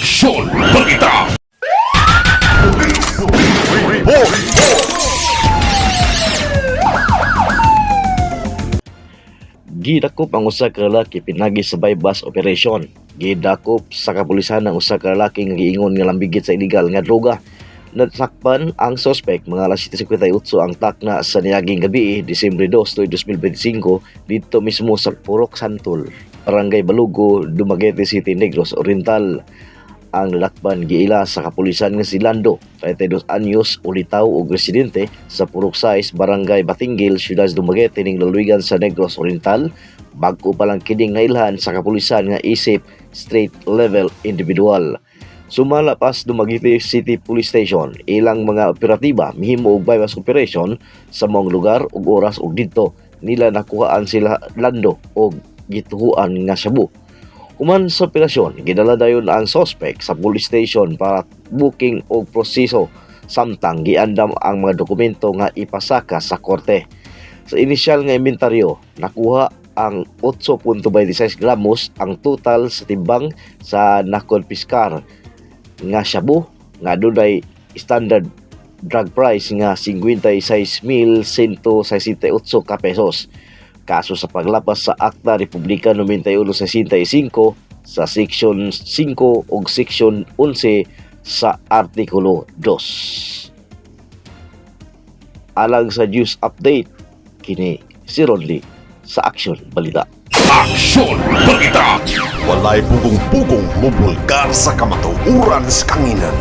Aksyon Balita. Report. Gidakop ang usa ka lalaki pinagi sa buy-bust operation. Gidakop sa kapulisan ang usa ka lalaki nga giingon nga lambigit sa illegal nga droga. Nasakpan ang suspect mga alas 7:58 ang takna sa niaging gabi, Disyembre 2, 2025, didto mismo sa Purok Santol, Barangay Balugo, Dumaguete City, Negros Oriental. Ang lalakban giila sa kapulisan nga si Lando, 32 anyos, ulitaw og residente sa Purok 6, Barangay Batinggil, Siyudad Dumaguete ning lalawigan sa Negros Oriental. Bag-o pa lang kining nailhan sa kapulisan nga isip street level individual. Sumala pas Dumaguete City Police Station, ilang mga operatiba mihimo og bypass operation sa maong lugar ug oras ug didto nila nakuhaan sila Lando og gituhuan nga shabu. Human sa operasyon, gidala dayon ang suspect sa police station para booking og proseso samtang giandam ang mga dokumento nga ipasaka sa korte. Sa inisyal nga inventaryo, nakuha ang 8.26 gramos ang total sa timbang sa nakonpiskar nga shabu nga dunay standard drug price nga 56,168 ka pesos. Kaso sa paglapas sa Akta Republika 9165 sa Section 5 ug Section 11 sa Artikulo 2. Alang sa news update, kini si Ronli sa Action Balita. Aksyon Balita. Walay pugong-pugong mubulgar sa kamatuoran sa kanginan.